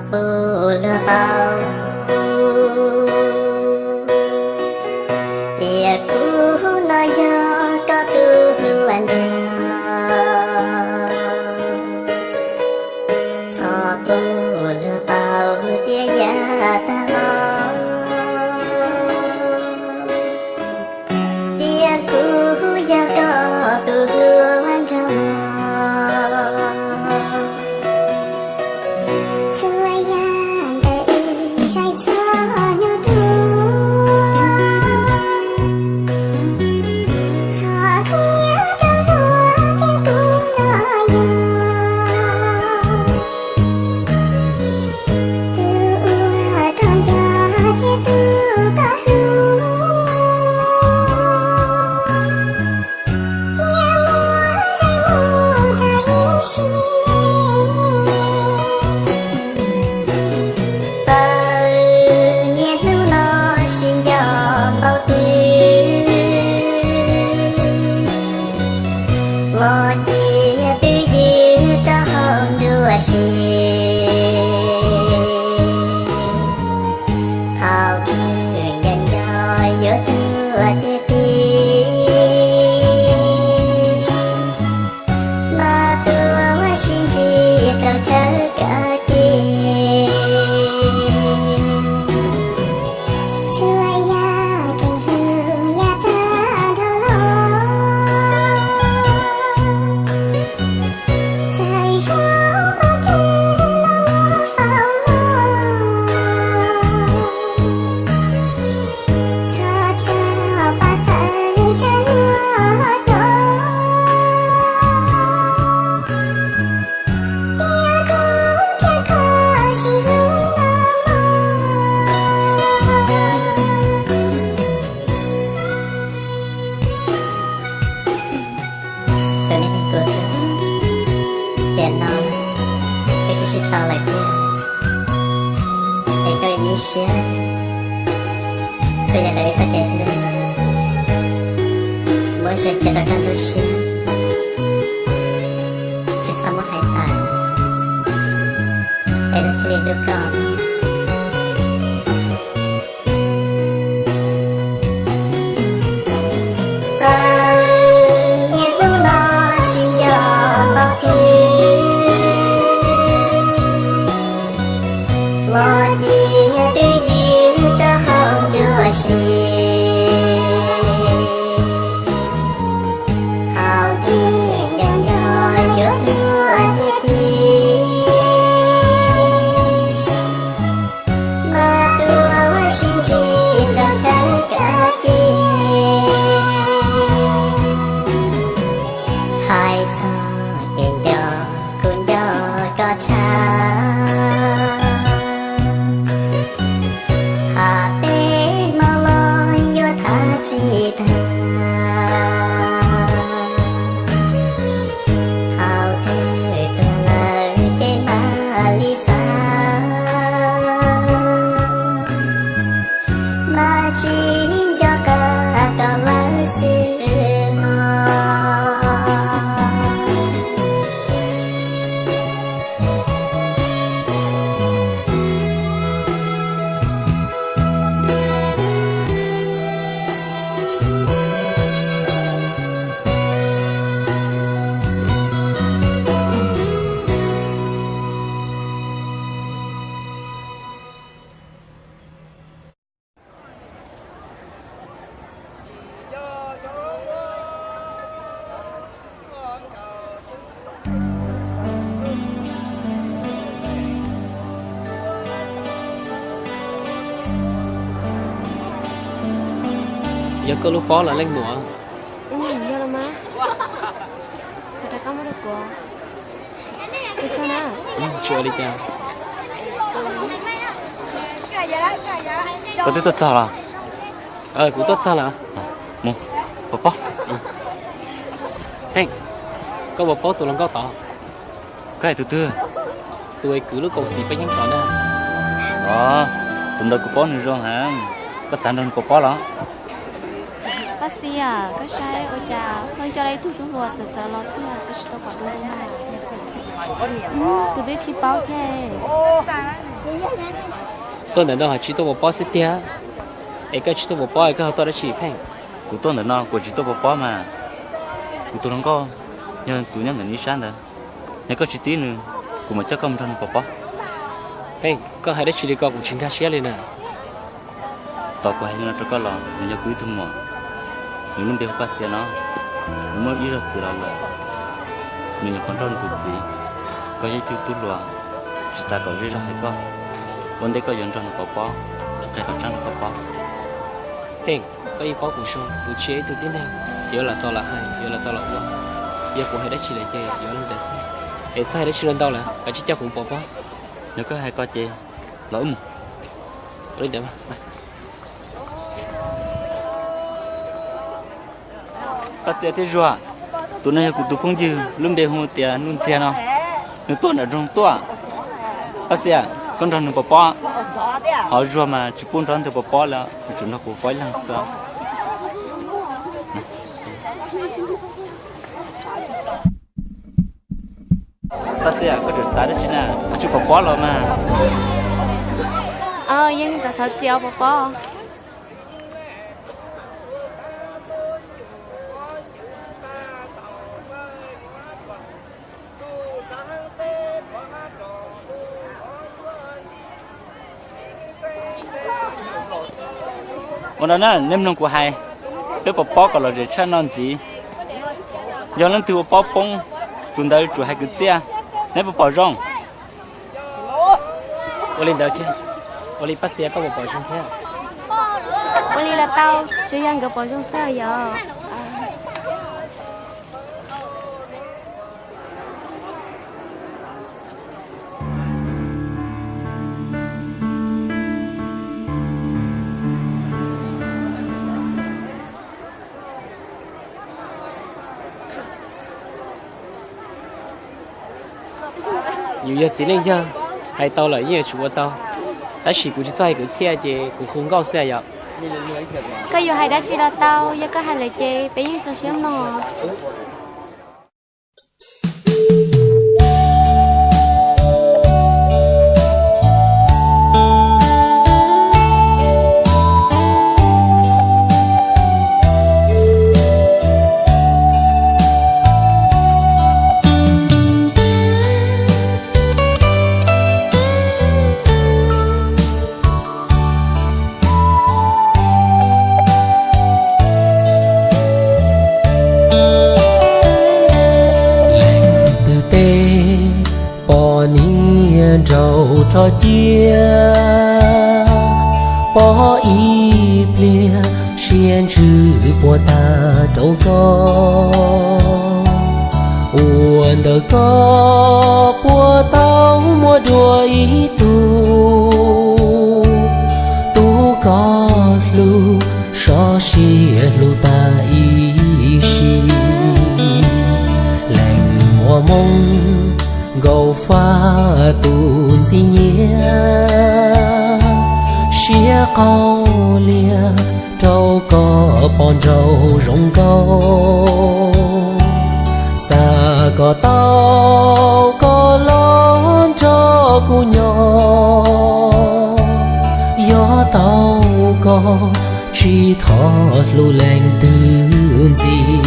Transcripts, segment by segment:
Puj luag paub tias kuv no yog koj tus hluas nraug. Txhob puj luag paub tias yav tag los tias kuv yog koj tus hluas nraug. Txhua yam ntawm wb saib txog hnub tuag, txhob qhia rau luag tias kuv no yog tus uas koj nco thiab tus koj hlub. Cia muab zais mus tag ib sim neej. Txawm niaj hnub no sib nco npaum twg los cia twj ywm rau hauv nruab siab. Thaum twg nco nco yuav tuag tiag tiag, mas tuag ua sib ntsib rau chaw kawg kev. Txhua yam kev hlub yav tag dhau los, txawm zoo pom kev los muab faus los, txhob tso pov thawj tsawg luag tos. Tias kuv thiab koj sib hlub los mas. Tus neeg kuv hlub, tiam no wb twb sib tau lawm thiab, es koj ib siab txhua yam ntawm wb txoj kev hlub, muab zeem kiag rau koj lub siab, tsis txhob muab hais tawm, es luag thiaj li hlub koj. Txawm niaj hnub no sib nco npaum twg, los cia twj ywm rau hauv nruab siab. Thaum twg nco nco yuav tuag tiag tiag, mas tuag ua sib ntsib rau chaw kawg kev. Hais txog kev nco, kuv nco koj tshaj, tham peb hmo los yuav tham tsis tag. Thaum twg tuag lawm ces mam li xav, mas tsis nco qab koj lawm xwb no. Yog koj lub pob los leej muam? Yog los mas. Rov qab muab rau kuv. Ua tsaug na. Tsis ua li cas. Koj twb tuaj txog los? Kuv tuaj txog lawm. Mus, pov pob. Heej, koj pov pob tus hluas nkauj tod. Koj hais tus twg? Tus es kwv lub kaus xim peb yeeb tod na. Os, tus ntawd kuv paub nws zoo heev. Koj xav nrog nws pov pob los? Pab Xi, koj saib ua cas pheej coj tau ib tug tub hluas txawv txawv los tiag, koj tsis tau pom dua li na. Kuv twb tsis paub thiab. Tuaj ntawm no ho tsis tuaj pov pob xwb tiag, es koj tsis tuaj pov pob es koj ho tuaj dab tsi Pheej? Kuv tuaj ntawm no kuv tsis tuaj pov pob mas, kuv tus hluas nkauj yog tus nyob ntawm nws ib sab ntawd, yog koj tsis tib nws, kuv mam coj koj mus nrog nws pov pob. Pheej, koj hais dab tsi li ko kuv tsis nkag siab li na. Tom kuv hais li no rau koj los nws yog kuv ib tug muam, nws lub npe hu Paj Xias no, nws muaj ib zaug txiv los lawm, nws nyuam qhuav nrauj nws tus txiv. Koj yog ib tug tub hluas, tsis xav kom zej zog hais koj, ua ntej koj yuav nrog nws pov pob, qhia qhov tseeb rau koj paub. Pheej, koj yeej paub kuv zoo, kuv tsis yog ib tug tib neeg yuav lam tau lam hais, yuav lam tau lam ua. Yog kuv hais dab tsi lawm ces yuav li ntawd xwb, es txhob hais dab tsi los ntau lawm, kav tsij coj kuv mus pov pob. Yog koj hais ko ces los wb mus. Paj Xias thiab Zuag, tus no yog kuv tus phooj ywg lub npe hu tias Nuj Ntxiag no, nws tuaj nram nroog tuaj. Paj Xias, koj nrog nws pov pob, ho Zuag mas tsis pub nrog nws pov pob lawm, nws tsuas nrog kuv pov ib leeg xwb. Paj Xias, koj tseem xav dab tsi na, koj tsis pov pob los mas. Yeej thov txim os pov pob. Ua no na, neb mloog kuv hais, peb pov pob kom lom zem tshaj no ntxiv. Yog leej twg ua pob poob, tus ntawd yuav tsum hais kwv txhiaj. Neb puas pom zoo? Ua li ntawd thiab, ua li Paj Xias koj puas pom zoo thiab? Ua li los tau, tsuas yog nkawd pom zoo xwb yom. Yus yog txiv neej yawg, hais tau lawm yeej yuav tsum ua tau, tab sis kuv tsis txawj hais kwv txhiaj ces kuv hu nkauj xwb yom. Koj yuav hais dab tsi los tau, yog koj hais lawm ces peb yeej tso siab mloog. Leej twg teb pom niag nraug rho cia, pom ib pliag siab ntsws puas tag rau koj. Ua ntawm koj puas tau muaj dua ib tug, tub koj hlub sov siab hlub tag ib sim. Leej muaj hmoo nkaus faj tus ntxim nyiam, siab qau lias rau koj pom nraug zoo nkauj. Xav kom tau koj los nrog kuv nyob, yog tau koj tsis thov hlub leej twg ntxiv.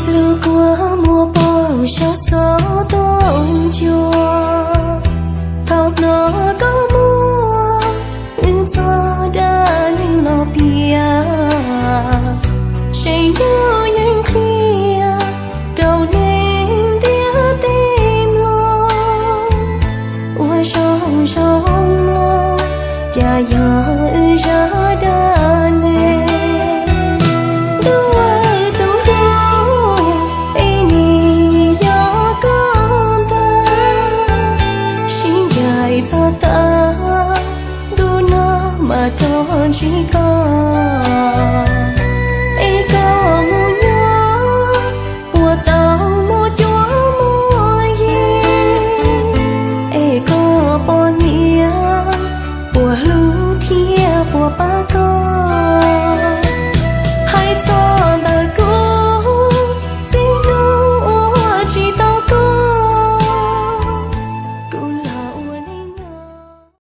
Lub kua muag poob saum xob tuaj ncua, thaum no koj muab wb txoj dab neeg los piav, tseem yog yeej qhia rau neeg ntiaj teb mloog. Ua zoo zoo mloog, cas yog wb zaj dab neeg. ntsib koj, es koj mus nyob puas tau muaj cuab muaj yig, es koj poj niam puas hlub thiab puas pab